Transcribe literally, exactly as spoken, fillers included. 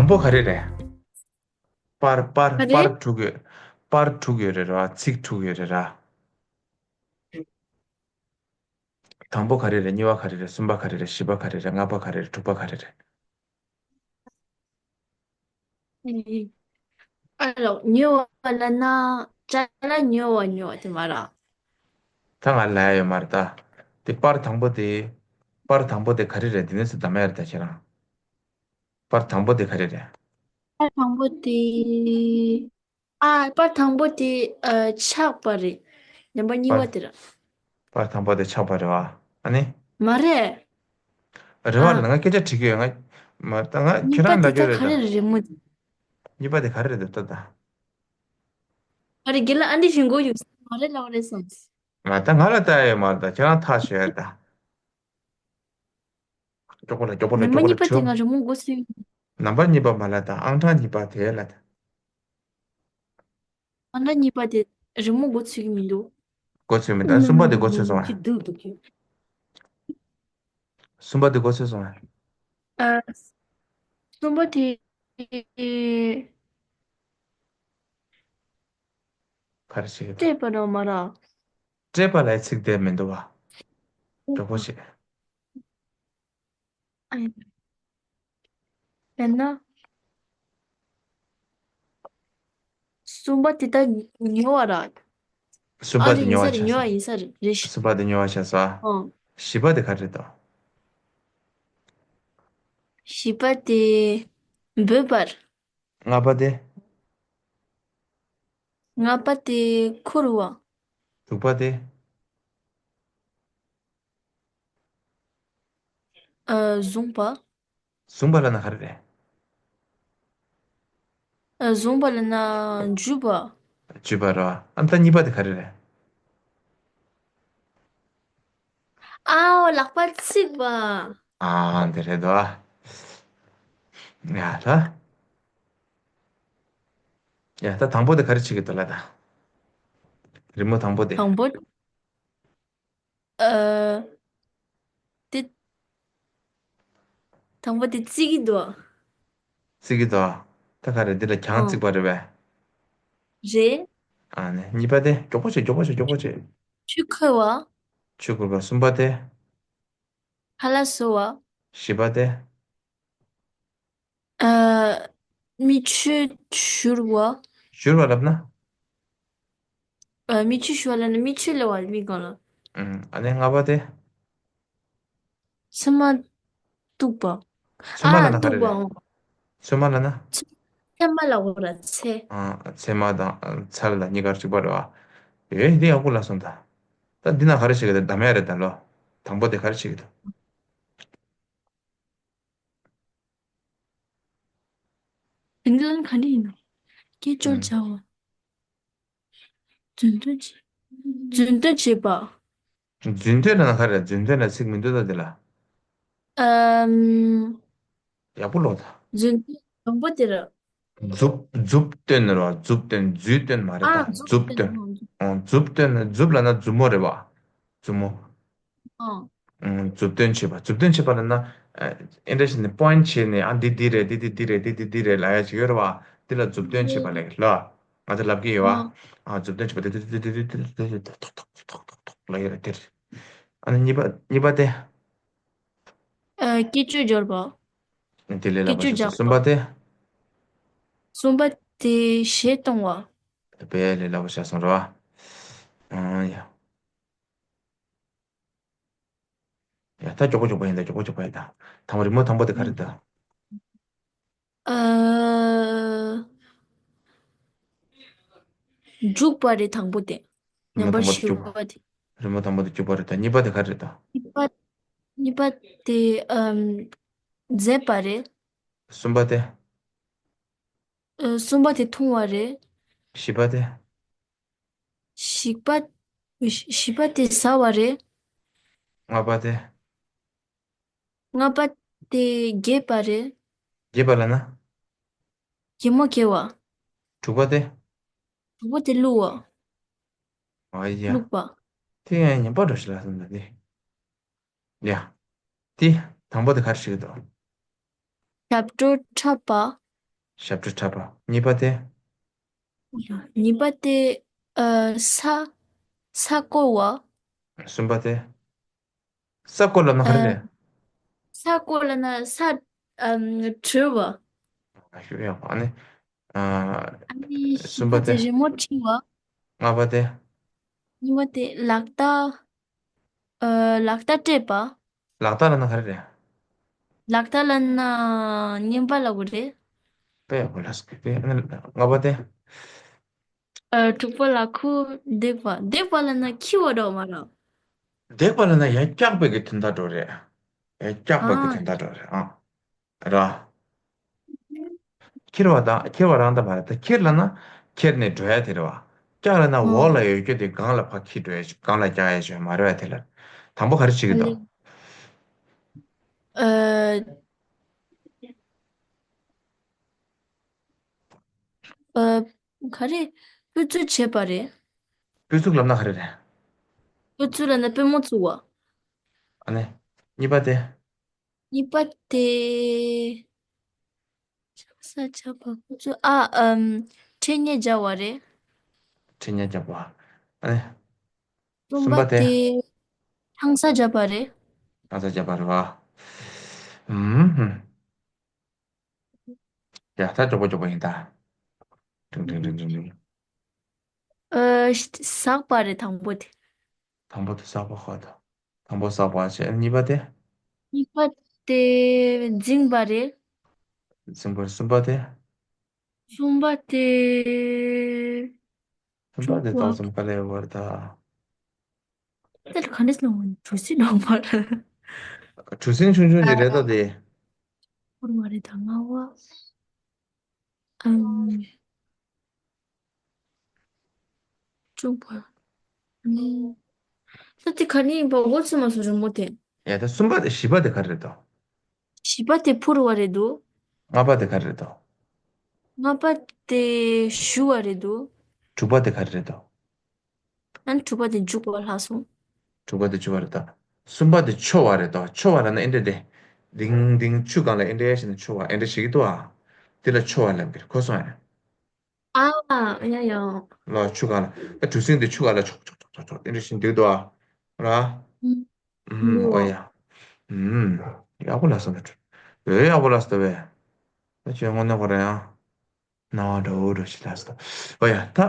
དང་པོ་ག་རེ་རེད། པར་པར་ག་རེ། པར་དྲུག་ཡོད། པར་དྲུག་ཡོད་རེད་ར། ཚིག་དྲུག་ཡོད་རེད་ར། དང་པོ་ག་རེ་རེད། གཉིས་པ་ག་རེ་རེད། གསུམ་པ་ག་རེ་རེད། བཞི་པ་ག་རེ་རེད། ལྔ་པ་ག་རེ་རེད། དྲུག་པ་ག་རེ་རེད། ཨ་ལོ། ཉོ་བ་ལབ་ན། ཅ་ལག་ཉོ་བ་ཉོ་བ་དེ་མ་ར། ད་ང་ལ་ཡོད་མ་རེད་ད། དེ་པར་དང་པོ་དེ། པར་དང་པོ་དེ་ག་རེ་རེད། དེ་ནས་སུ་བདམས་ཡ་རེད་ད་ཁྱེད་རང་། པར་དང་པོ་དེ་ག་རེ་རེད། པར་དང་པོ་དེ། ཨ། པར་དང་པོ་དེ་ཨ་ཆག་པ་རེད། ལན་པར་གཉིས་པ་པར། དེ་ར། པར་དང་པོ་དེ་ཆག་པ་རེད་བ། ཨ་ནི། མ་རེད། རེད་བ། ཨ། ལ་ང་སྐད་ཆ་དྲི་གི་ཡོད། ང་། མ་ད་ང་གཉིས་པ་ཁྱེད་རང་དེ་ལ་ད་ག་རེ་རེད་ད། རེད་མོ། གཉིས་པ་དེ་ག་རེ་རེད་ད་ད། ཨ་རེ། རྒན་ལགས། ཨ་འདི་ཞུ་འགོ་ཡོད་ས་མ་རེད་ལབ་རེད་སོང་། ང་ད་ང་ལ་ལྟ་ཡ་ཡོད་མ་རེད་ད། ཁྱེད་རང་ཐག་ཆོད་ཡ་ད། མགྱོགས་པོ་ལ་མགྱོགས་པོ་ལ་ནམ་པར་མགྱོགས་པོ་གཉིས་ལ་པ་དེ་དྲི། ང་རི་མོ་འགོ་ཚུགས། ནམ་པར་གཉིས་པ་མ་ལ་ད། ཨང་གྲངས་གཉིས་པ་དེ་ལ་ད། ཨང་གྲངས་གཉིས་པ་དེ་རི་མོ་འགོ་ཚུགས་ཀྱི་མི་འདུག་འགོ་ཚུགས་མི་འདུག་གསུམ་པ་དེ་འགོ་ཚུགས་སོང་ང་། འདུག་འདུག་གསུམ་པ་དེ་འགོ་ཚུགས་སོང་ང་། ཨ། གསུམ་པ་དེ། ག་རེ་བྱེད་ཀྱི་འདུག་སྤྲད་པ་རོ་མ་ར། སྤྲད་པ་ལ་ཚིག་དེ་མི་འདུག་བ། མགྱོགས་པོ་བྱེད། ཨ་ཡ། དཔེར་ན། གསུམ་པ་དེ་ད་ཉོ་བ་ར། གསུམ་པ་ཨ་དེ་རེད། ཉོ་ཡིན་ས་བ་རེད། ཆགས་ཉོ་བ་སོང་། ཡིན་ས་རེད། རེད་ཤག་གསུམ་པ་དེ་ཉོ་བ་ཆགས་སོང་། ཨང་། བཞི་པ་དེ་ག་རེ་རེད་དོ། བཞི་པ་དེ་འབོད་པ་རེད། ལྔ་པ་དེ། ལྔ་པ་དེ་འཁུར་བ། དྲུག་པ་དེ། ཨ། བཟུང་བ། བཟུང་བ་ལབ་ན་ག་རེ་རེད། ཨ། བཟུང་བ་ལབ་ན་འཇུས་པ། འཇུས་པ་རེད་བ། ཨ་ད་གཉིས་པ་དེ་ག་རེ་རེད། ཨའོ། ལག་པ་ཚིག་པ། ཨ། དེ་རེད་དོ། ཡ་ད། ཡ་ད་དང་པོ་དེ་ག་རེ་བྱེད་ཀྱི་འདུག་ལབ་ད། རི་མོ་དང་པོ་དེ། དང་པོ། ཨ། དེ། དང་པོ་དེ་བརྩིགས་ཀྱི་འདུག་བརྩིགས་ཀྱི་འདུག་ད་ག་རེ་འདི་ལ་གྱང་ཨང་། བརྩིགས་པ་རེད་པས། རེད། ཨ་ནི་གཉིས་པ་དེ། མགྱོགས་པོ་བྱེད། མགྱོགས་པོ་བྱེད། མགྱོགས་པོ་བྱེད། ཆུ་ཁོལ་བ། ཆུ་ཁོལ་བ། གསུམ་པ་དེ། ཁ་ལག་བཟོ་བ། བཞི་པ་དེ། ཨ། མིག་ཆུ་བཞུར་བ། བཞུར་བ་ལབ་ན། ཨ། མིག་ཆུ་བཞུར་བ་ལབ་ན་མིག་ཆུ་སླེབས་པ་མིག་སྒང་ལ། ཨུམ། ཨ་ནི་ལྔ་པ་དེ། ཚོད་མ་གཏུགས་པ། ཚོད་མ་ཨ། ལབ་ན་ག་གཏུགས་རེ་པ། རེད། ཨང་། ཚོད་མ་ལབ་ན། ཚོད་མ་ལབ་དགོས་ར། ཚེ། ཨ། ཚེར་མ་དང་ཚལ་ལ་གཉིས་ཀ་གཅིག་པ་རེད་བ། ཨེ་འདི་ཡག་པོ་ལབ་སོང་ད། ད་འདི་ན་ག་རེ་བྱེད་ཀྱི་འདུག་བདམས་ཡ་རེད་ད་ལོ། དང་པོ་དེ་ག་རེ་བྱེད་ཀྱི་འདུག་དེ་འདི་ལ་ག་འདྲ་ཡིན་ནམ། སྐད་ཅོར་ཨུམ། བྱ་བ། རྫུན་སྟོན་བྱེད། རྫུན་སྟོན་བྱེད་པ། རྫུན་སྟོན་ལབ་ན་ག་རེ། རྫུན་སྟོན་ལ་ཚིག་མི་འདུག་ད་འདི་ལ། ཨམ། ཡག་པོ་ལབ་ད། རྫུན་སྟོན་དང་པོ་དེ་ར། མཛུབ། མཛུབ་སྟོན་ར། མཛུབ་སྟོན། རྫུན་སྟོན་མ་རེད་ཨ། ད། མཛུབ་མཛུབ་སྟོན། སྟོན། ཨོ། མཛུབ་སྟོན། མཛུབ་ལབ་ན་མཛུབ་མོ་རེད་བ། མཛུབ་མོ། ཨང་། ཨང་། མཛུབ་སྟོན་བྱེད་པ། མཛུབ་སྟོན་བྱེད་པ་ལབ་ན། ཨ། ཨེ་འདྲ་ཞིག་ནས་པོའིན་ཊི་བྱས་ནས། ཨ། འདི་འདི་རེད། འདི་འདི་འདི་རེད། འདི་འདི་འདི་རེད་ལབ་ཡ་ཅིག་ཡོད་རེད་བ། འདི་ལ་མཛུབ་སྟོན་བྱེད་པ་ལབ་ལ། ང་ཚོ་ལབ་ཀྱི་ཡོད་བ། ཨང་། ཨ། མཛུབ་སྟོན་བྱེད་པ་འདི་འདི་འདི་འདི་འདི་འདི་ཐོག་ཐོག་ཐོག་ཐོག་ཐོག་ལབ་ཡོད་རེད་འདིར། ཨ་ནི་གཉིས་པ། གཉིས་པ་དེ། ཨ། སྐད་ཅོར་སྦྱར་བ། དེ་ལས་སླ་པོ་ཞིག་སོང་། སྐད་ཅོར་སྦྱར་བ། གསུམ་པ་དེ། གསུམ་པ་དེ་གཞས་གཏོང་བ། དཔེ་ལས་སླ་པོ་ཆགས་སོང་ར། ཨང་། ཡ། ཡ་ད་མགྱོགས་པོ་མགྱོགས་པོ་ཡིན་ད། མགྱོགས་པོ་མགྱོགས་པོ་ཡིན་ད། དང་པོ་རི་མོ་དང་པོ་དེ་ག་རེ་ད། ཨ། འཇུག་པ་རེད་དང་པོ་དེ། རི་མོ་ནམ་པར་དང་པོ་དེ་བཞི་འཇུག་པ་དེ། རི་མོ་དང་པོ་དེ་འཇུག་པ་རེད་ད། གཉིས་པ་དེ་ག་རེ་ད། གཉིས་པ། གཉིས་པ་དེ་ཨམ། འཛེག་པ་རེད། གསུམ་པ་དེ། ཨ། གསུམ་པ་དེ་འཐུང་བ་རེད། བཞི་པ་དེ། བཞི་པ། བཞི་པ་དེ་ཟ་བ་རེད། ལྔ་པ་དེ། ལྔ་པ་དེ་འགྱེལ་པ་རེད། འགྱེལ་པ་ལབ་ན། གད་མོ་བགད་པ། དྲུག་པ་དེ། དྲུག་པ་དེ་བླུགས་པ། ཨ་ཡ། བླུགས་པ། དེ་ཡང་ངན་པ་འདྲ་ཞིག་ལབ་སོང་ད་དེ། ཡ། དེ། དང་པོ་དེ་ག་རེ་བྱེད་ཀྱི་འདུག་ཞབས་བྲོ་འཁྲབ་པ། ཞབས་བྲོ་འཁྲབ་པ། གཉིས་པ་དེ། གཉིས་པ་དེ། ཨ། ས། ས་བརྐོ་བ། གསུམ་པ་དེ། ས་བརྐོ་ལབ་ན་ག་རེ་ཨ། རེད། ས་བརྐོ་ལབ་ན་ས། ཨམ། འཁྲུ་བ། ཞུ་ཡག་པོ། ཨ་ནི། ཨ། ཨ་ནི་གསུམ་པ་དེ། རི་མོ་འཁྲི་བ། ལྔ་པ་དེ། གཉིས་པ་དེ་ལག་རྟགས། ཨ། ལག་རྟགས་སྤྲད་པ། ལག་རྟགས་ལབ་ན་ག་རེ་རེད། ལག་རྟགས་ལབ་ན་རྔན་པ་ལབ་དགོས་རེད། དཔེ་ཡག་པོ་ལབ་སོང་། དཔེ། ཨ་ནི་ལྔ་པ་དེ། ཨ། དྲུག་པ་ལ་ཁུ་འདེགས་པ། འདེགས་པ་ལབ་ན་འཁྱེར་བ་འདྲ་མ་རེད། འདེགས་པ་ལབ་ན་ཡར་བཀྱག་པའི་གི་དོན་དག་འདྲ་རེད། ཡར་བཀྱག་པའི་གི་ཨ། དོན་དག་འདྲ་རེད། ཨ། ར། འཁྱེར་བ་དང་། འཁྱེར་བ་རང་དང་མ་རེད། ད་འཁྱེར་ལབ་ན་འཁྱེར་ནས་འགྲོ་ཡ་དེ་རེད་བ། བཀྱག་ལབ་ན་ཨ། འོག་ལ་ཡོད་རྒྱུ་དེ་སྒང་ལ་ཕར་འཁྱེར་འགྲོ་ཡ། སྒང་ལ་བཀྱག་ཡ་ཞིག་མ་རེད་བ། དེ་ལ། དང་པོ་ག་རེ་བྱེད་ཀྱི་འདུག་ཨ། ཨ། ག་རེ། སྤུས་ཚུགས་བྱས་པ་རེད། སྤུས་ཚུགས་ལབ་ན་ག་རེ་རེད། སྤུས་ཚུགས་ལབ་ན་པུས་མོ་བཙུགས་པ། ཨ་ནི། གཉིས་པ་དེ། གཉིས་པ་དེ། ཆག་ས་ཆག་པ། ཁོ་ཚོ། ཨ། ཨམ། འཕྲེད་སྙེག་རྒྱག་པ་རེད། འཕྲེད་སྙེག་རྒྱག་པ། ཨ་ནི། གསུམ་པ་དེ། འཐེན་ས་རྒྱག་པ་རེད། འཐེན་ས་རྒྱག་པ་རེད་བ། ཨུམ། ཡ། ད་མགྱོགས་པོ་མགྱོགས་པོ་ཡིན་ད། ཀྲིང་ཀྲིང་ཀྲིང་ཀྲིང་ཀྲིང་། ཨ། ཟགས་པ་རེད། དང་པོ་དེ། དང་པོ་དེ་ཟགས་པ། ཧོ། ད་དང་པོ་ཟགས་པ་བྱས། གཉིས་པ་དེ། གཉིས་པ་དེ་འཛིངས་པ་རེད། འཛིངས་པ། གསུམ་པ་དེ། གསུམ་པ་དེ། གསུམ་པ་དེ་ཏོག་ཙམ་དཀའ་ལས་ཡོད་པ་རེད་ད། དེ་ལ་ག་འདྲས་ལབ་དགོས། གྲུ་གཟིངས་ལབ་པ་རེད། གྲུ་གཟིངས་ཆུང་ཆུང་ཅིག་རེད་ད་དེ། ཕུར་བ་རེད་ད། ལྔ་པ། ཨམ། དྲུག་པ། ཨ་ནི། ད་དེ་ག་ནས་ཡིན་པ་མགོ་ཚོས་མ་སོང་། རི་མོ་དེ། ཡ། ད་གསུམ་པ་དེ། བཞི་པ་དེ་ག་རེ་རེད་དོ། བཞི་པ་དེ་ཕུར་བ་རེད་འདུག་ལྔ་པ་དེ་ག་རེ་རེད་དོ། ལྔ་པ་དེ་གཞུ་བ་རེད་འདུག་དྲུག་པ་དེ་ག་རེ་རེད་དོ། ཨ་ནི་དྲུག་པ་དེ་རྒྱུག་པ་ལྷག་སོང་། དྲུག་པ་དེ་རྒྱུག་པ་རེད་ད། གསུམ་པ་དེ་འཕྱོ་བ་རེད་དོ། འཕྱོ་བ་ལབ་ན་ཨེ་འདྲ་དེ། ལྡིང་ལྡིང་ཆུ་སྒང་ལ་ཨེ་འདྲ་བྱས་ནས་འཕྱོ་བ། ཨེ་འདྲ་བྱེད་ཀྱི་འདུག་ཨ། དེ་ལ་འཕྱོ་བ་ལབ་ཀྱི་རེད། གོ་སོང་ཨ། ཨ། ཡ་ཡ། ལ་ཆུ་སྒང་ལ། ད་གྲུ་གཟིངས་དེ་ཆུ་སྒང་ལ་འཕྱོ་འཕྱོ་འཕྱོ་འཕྱོ་འཕྱོ་ཨེ་འདྲ་བྱེད་འདུག་འདུག་ཨ། ར། ཨུམ། ཨུམ། ཨོ་ཡ། ཨུམ། ཡག་པོ་ལབ་སོང་ད། ཨོ། ཡག་པོ་ལབ་སོང་ད་བས། ད་ཁྱོད་དངོས་གནས་ཁོ་རང་ཡང་སྣང་བ་འདྲ་བོ་འདྲ་ཞིག་ལབ་སོང་། ཨོ་ཡ། ད།